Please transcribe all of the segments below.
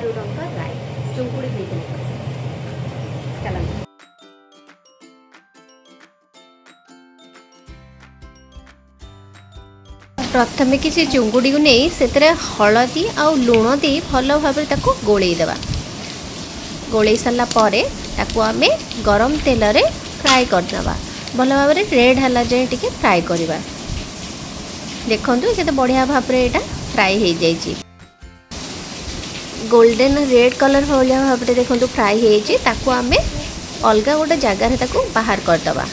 କଖାରୁ ଡଙ୍କ ରାଇ, ଚୁଙ୍ଗୁଡ଼ି ହେଇଥିଲା। ଚାଲନ୍ତୁ। ପ୍ରଥମେ କିଛି ଚୁଙ୍ଗୁଡ଼ିକୁ ନେଇ ସେଥିରେ ହଳଦୀ ଆଉ ଲୁଣ ଦେଇ ଭଲ ଭାବରେ ତାକୁ ଗୋଳେଇ ଦେବା। ଗୋଳେଇ ସାରିଲା ପରେ ତାକୁ ଆମେ ଗରମ ତେଲରେ ଫ୍ରାଏ କରିନେବା। ଭଲ ଭାବରେ ରେଡ଼୍ ହେଲା ଯାଏଁ ଟିକେ ଫ୍ରାଏ କରିବା। ଦେଖନ୍ତୁ, କେତେ ବଢ଼ିଆ ଭାବରେ ଏଇଟା ଫ୍ରାଏ ହେଇଯାଇଛି। ଗୋଲ୍ଡେନ୍ ରେଡ଼୍ କଲର୍ ଭଳିଆ ଭାବରେ ଦେଖନ୍ତୁ ଫ୍ରାଏ ହେଇଯାଇଛି। ତାକୁ ଆମେ ଅଲଗା ଗୋଟେ ଜାଗାରେ ତାକୁ ବାହାର କରିଦେବା।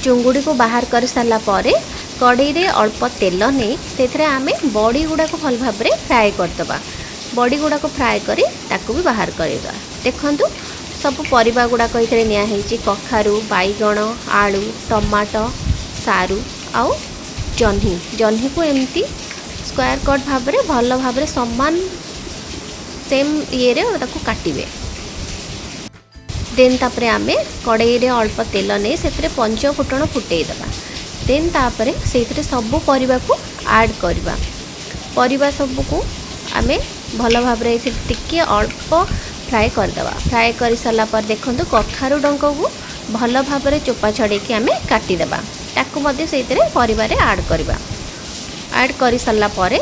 ଚୁଙ୍ଗୁଡ଼ିକୁ ବାହାର କରିସାରିଲା ପରେ କଡ଼େଇରେ ଅଳ୍ପ ତେଲ ନେଇ ସେଥିରେ ଆମେ ବଡ଼ି ଗୁଡ଼ାକୁ ଭଲ ଭାବରେ ଫ୍ରାଏ କରିଦେବା। ବଡ଼ି ଗୁଡ଼ାକୁ ଫ୍ରାଏ କରି ତାକୁ ବି ବାହାର କରିବା। ଦେଖନ୍ତୁ, ସବୁ ପରିବା ଗୁଡ଼ାକ ଏଥିରେ ନିଆ ହେଇଛି: କଖାରୁ, ବାଇଗଣ, ଆଳୁ, ଟମାଟୋ, ସାରୁ ଆଉ ଜହ୍ନି। ଜହ୍ନିକୁ ଏମିତି ସ୍କୋୟାର କଟ୍ ଭାବରେ ଭଲ ଭାବରେ ସମାନ ସେମ୍ ଇଏରେ ତାକୁ କାଟିବେ। ଦେନ୍ ତାପରେ ଆମେ କଡ଼େଇରେ ଅଳ୍ପ ତେଲ ନେଇ ସେଥିରେ ପଞ୍ଚ ଫୁଟଣ ଫୁଟେଇ ଦେବା। ଦେନ୍ ତାପରେ ସେଇଥିରେ ସବୁ ପରିବାକୁ ଆଡ଼୍ କରିବା। ପରିବା ସବୁକୁ ଆମେ ଭଲ ଭାବରେ ଏଥିରେ ଟିକିଏ ଅଳ୍ପ ଫ୍ରାଏ କରିଦେବା। ଫ୍ରାଏ କରିସାରିଲା ପରେ ଦେଖନ୍ତୁ, କଖାରୁ ଡଙ୍କକୁ ଭଲ ଭାବରେ ଚୋପା ଛଡ଼େଇକି ଆମେ କାଟିଦେବା। ତାକୁ ମଧ୍ୟ ସେଇଥିରେ ପରିବାରେ ଆଡ଼୍ କରିବା। ଆଡ଼୍ କରିସାରିଲା ପରେ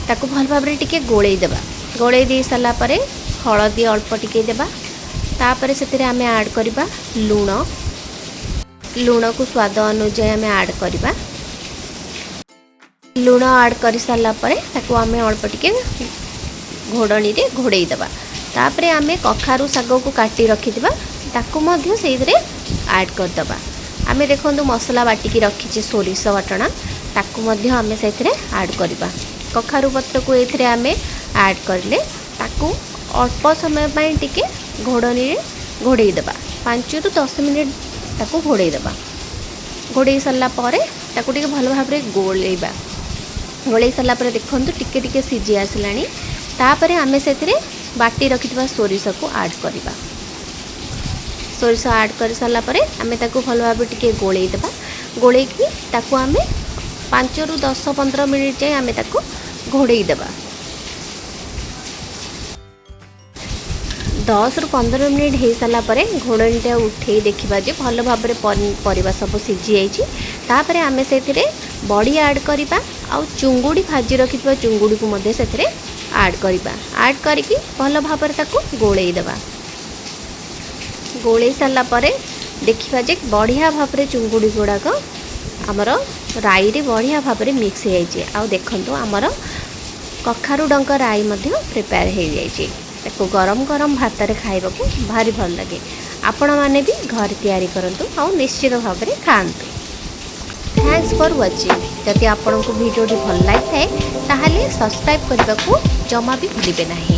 ତାକୁ ଭଲ ଭାବରେ ଟିକେ ଗୋଳେଇ ଦେବା। ଗୋଳେଇ ଦେଇ ସାରିଲା ପରେ ହଳଦୀ ଅଳ୍ପ ଟିକେ ଦେବା। ତାପରେ ସେଥିରେ ଆମେ ଆଡ଼୍ କରିବା ଲୁଣ। ଲୁଣକୁ ସ୍ୱାଦ ଅନୁଯାୟୀ ଆମେ ଆଡ଼୍ କରିବା। ଲୁଣ ଆଡ଼୍ କରିସାରିଲା ପରେ ତାକୁ ଆମେ ଅଳ୍ପ ଟିକେ ଘୋଡ଼ଣୀରେ ଘୋଡ଼େଇ ଦେବା। ତାପରେ ଆମେ କଖାରୁ ଶାଗକୁ କାଟି ରଖିଥିବା, ତାକୁ ମଧ୍ୟ ସେଇଥିରେ ଆଡ଼୍ କରିଦେବା। ଆମେ ଦେଖନ୍ତୁ, ମସଲା ବାଟିକି ରଖିଛେ ସୋରିଷ ବାଟଣା, ତାକୁ ମଧ୍ୟ ଆମେ ସେଥିରେ ଆଡ଼୍ କରିବା। କଖାରୁ ପତ୍ରକୁ ଏଥିରେ ଆମେ ଆଡ଼୍ କରିଲେ ତାକୁ ଅଳ୍ପ ସମୟ ପାଇଁ ଟିକେ ଘୋଡ଼ଣୀରେ ଘୋଡ଼େଇ ଦେବା। 5ରୁ 10 ମିନିଟ୍ ତାକୁ ଘୋଡ଼େଇ ଦେବା। ଘୋଡ଼େଇ ସାରିଲା ପରେ ତାକୁ ଟିକେ ଭଲ ଭାବରେ ଗୋଳେଇବା। ଗୋଳେଇ ସାରିଲା ପରେ ଦେଖନ୍ତୁ, ଟିକେ ଟିକେ ସିଝି ଆସିଲାଣି। ତାପରେ ଆମେ ସେଥିରେ ବାଟି ରଖିଥିବା ସୋରିଷକୁ ଆଡ଼୍ କରିବା। ସୋରିଷ ଆଡ଼୍ କରିସାରିଲା ପରେ ଆମେ ତାକୁ ଭଲ ଭାବରେ ଟିକେ ଗୋଳେଇ ଦେବା। ଗୋଳେଇକି ତାକୁ ଆମେ 5ରୁ 10 15 ମିନିଟ୍ ଯାଏଁ ଆମେ ତାକୁ ଘୋଡ଼େଇ ଦେବା। 10ରୁ 15 ମିନିଟ୍ ହେଇସାରିଲା ପରେ ଘୋଡ଼ଣୀଟା ଉଠେଇ ଦେଖିବା ଯେ ଭଲ ଭାବରେ ପରିବା ସବୁ ସିଝି ଯାଇଛି। ତାପରେ ଆମେ ସେଥିରେ ବଡ଼ି ଆଡ଼୍ କରିବା ଆଉ ଚୁଙ୍ଗୁଡ଼ି, ଭାଜି ରଖିଥିବା ଚୁଙ୍ଗୁଡ଼ିକୁ ମଧ୍ୟ ସେଥିରେ ଆଡ଼୍ କରିବା। ଆଡ଼୍ କରିକି ଭଲ ଭାବରେ ତାକୁ ଗୋଳେଇ ଦେବା। ଗୋଳେଇ ସାରିଲା ପରେ ଦେଖିବା ଯେ ବଢ଼ିଆ ଭାବରେ ଚୁଙ୍ଗୁଡ଼ି ଗୁଡ଼ାକ ଆମର ରାଇରେ ବଢ଼ିଆ ଭାବରେ ମିକ୍ସ ହେଇଯାଇଛି। ଆଉ ଦେଖନ୍ତୁ, ଆମର କଖାରୁ ଡଙ୍କ ରାଇ ମଧ୍ୟ ପ୍ରିପେୟାର ହେଇଯାଇଛି। ତାକୁ ଗରମ ଗରମ ଭାତରେ ଖାଇବାକୁ ଭାରି ଭଲ ଲାଗେ। ଆପଣମାନେ ବି ଘରେ ତିଆରି କରନ୍ତୁ ଆଉ ନିଶ୍ଚିତ ଭାବରେ ଖାଆନ୍ତୁ। Thanks for watching. ଯଦି ଆପଣଙ୍କୁ ଭିଡ଼ିଓଟି ଭଲ ଲାଗିଥାଏ, ତାହେଲେ ସବସ୍କ୍ରାଇବ୍ କରିବାକୁ ଜମା ବି ଭୁଲିବେ ନାହିଁ।